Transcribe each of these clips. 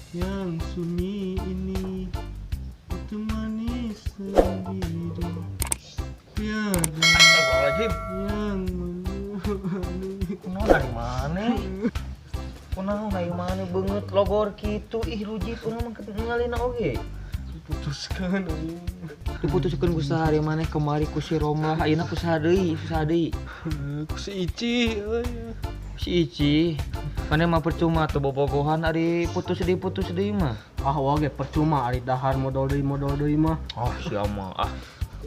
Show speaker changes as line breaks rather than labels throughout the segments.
Yang sunyi ini ditemani sendiri. Tiada
Astagfirullahaladzim.
yang menemani.
Kunaon dari mana? Kunaon dari mana beungeut logor kitu ih rujit urang mah ngalina oge.
Diputuskan anjing.
Diputuskeun ku saha ari maneh kamari ku si Romlah, ayeuna ku saha deui, saha deui?
Ku si Ici euy.
Si Ici. Maneh mah percuma tuh bobogohan ari putus deui mah.
Ah wah ge percuma ari dahar modal deui mah.
Oh sia mah ah.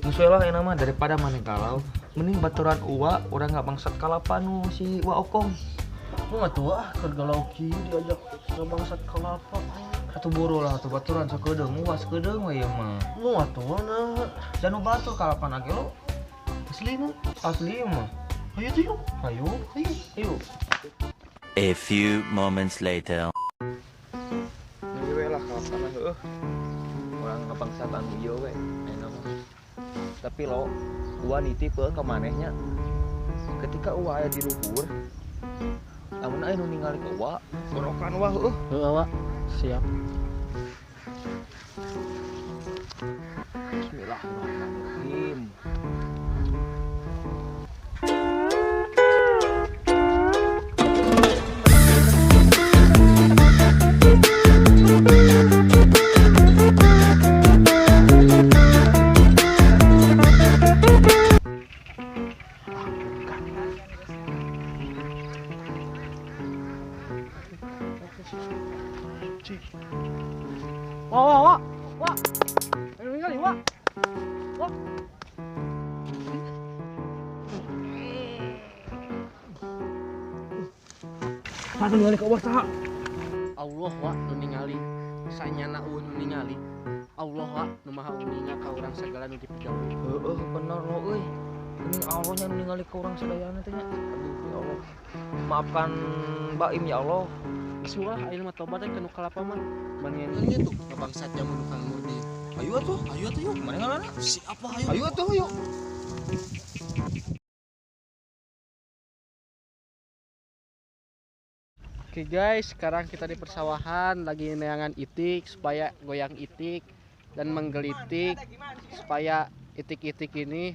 Geus we lah ayeuna mah daripada maneh galau, mending baturan uwa urang ngabangsat kalapa nu si Wa Okong.
Lu atuh ah keur galau kieu diajak ngabangsat kalapa.
Atuh buru lah atuh baturan sakedeung uwa sakedeung we ieu mah.
Lu atuh na.
Dan nu batur kalapana ge lo.
Asli mah.
Asli mah.
Ayo tuh yuk.
Ayo,
Ayo.
ayo.
A few moments later.
Ieu we lah kalapana heueuh. Urang ngabangsat anu ieu we ayeuna mah. Tapi lo, uwa nitip ka manehnya. Ketika uwa aya di luhur, lamun aya nu ningali ka uwa, gorokan uwa heueuh.
Heueuh wa. Siap.
Bismillahirrahmanirrahim.
Wah wah wah. Wah. Ayo ningali wah. Wah.
Saha ningali ka uwa saha?
Allah wa nu ningali. Sanyana eueuh nu ningali. Allah wa nu maha uninga ka urang sagala nu dipigawe.
Heueuh bener lo euy. Geuning Allah nya nu ningali ka urang sadayana teh nya. Aduh ya Allah. Maafkan Baim ya Allah.
Geus ulah ayeuna mah tobat ka nu kalapa mah. Mendingan
Kan gitu ngabangsat jamu nu Kang Murdi.
Ayo atuh,
Ayo atuh yuk.
mana ngalana?
Siapa ayo?
Ayo atuh, ayo.
Oke guys, sekarang kita di persawahan lagi neangan itik supaya goyang itik dan menggelitik supaya itik-itik ini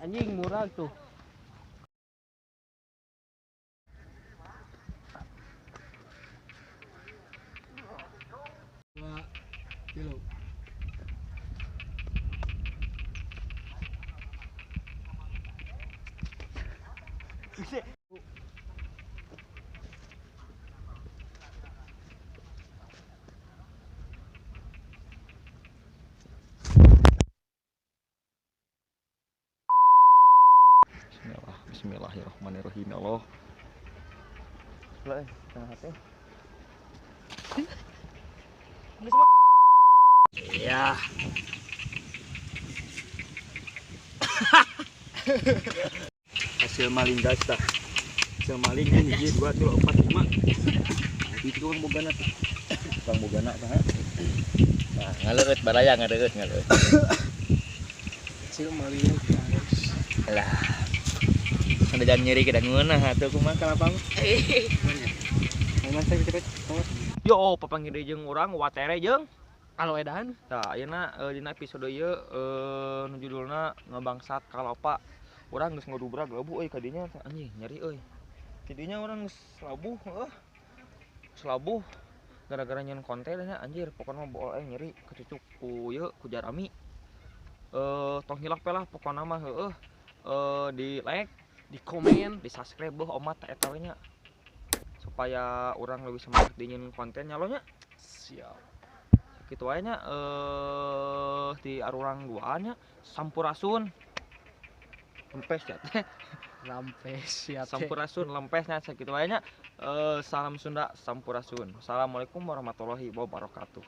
anjing murah tuh. Dua, tilu.
Bismillah, bismillahirrahmanirrahim ya Allah. Lah, tengah hati. Ya. Hasil maling guys tah. Hasil maling ini 1 2 3 4 5. Itu tukang bogana tuh. Tukang bogana tah.
Nah, ngaleueut baraya ngaleueut ngaleueut.
Hasil maling guys.
Lah. Ada jalan nyeri kita ngeunah atuh kumaha kalapa mah.
Yo, papanggih deui jeung urang watere jeung
Alo edan.
Tah, ayeuna dina episode ieu nu judulna ngabangsat kalapa. Urang geus ngadubrag labuh euy ka dinya teh anjing nyeri euy. Tidinya urang geus labuh heueuh. Geus labuh gara-gara nyeun konten nya anjir pokona mah bool aing nyeri kecucuk ku ieu ku jarami. Tong hilap we lah pokona mah heueuh. Di like,
di komen,
di subscribe beuh omat eta we nya. Supaya urang lebih semangat di nyeun konten nya lo nya.
Siap.
Kitu wae nya di arurang duaan nya sampurasun. Lempes ya teh.
Rampes ya teh.
Sampurasun lempesnya sakitu wae nya. Salam Sunda sampurasun. Assalamualaikum warahmatullahi wabarakatuh.